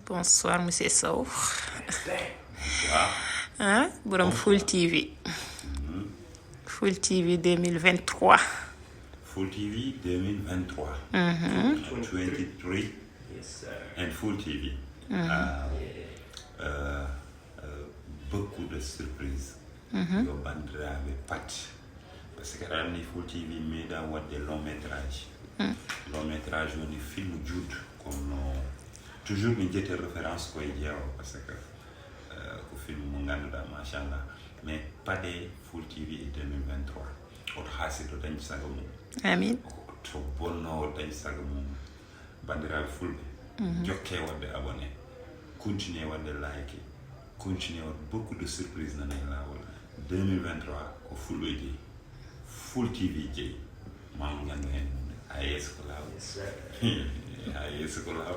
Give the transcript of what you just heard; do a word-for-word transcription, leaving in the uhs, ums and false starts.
Bonsoir, monsieur Sow. Hein? Borom Full T V. Full T V deux mille vingt-trois. Full T V deux mille vingt-trois. Twenty-three. Yes, sir. And Full T V. Uh, uh, uh, beaucoup de surprises. Yo bandiraɓe pat. Parce que aɗa anndi Full T V meeɗa waɗde long métrage. Long métrage woni film juutɗo, kono toujours mi ƴetti référence koye Jeewo, parce que uh, ko film mo ngannduɗaa, machallah. Mais paɗe Full T V e deux mille vingt-trois. Oto haasirɗo dañde sago mum. Amin. To bonnoowo dañde sago mum. Bandiraɓe fulɓe, jokke waɗde abonné, continue waɗde like, continue waɗde beaucoup de surprise nana e laawol. Deux mille vingt-trois ko fulɓe jeyi, Full T V jeyi. Mamu nganndu heen hunde. A yeeso ko laawol. Yes, sir. A yeeso ko laawol.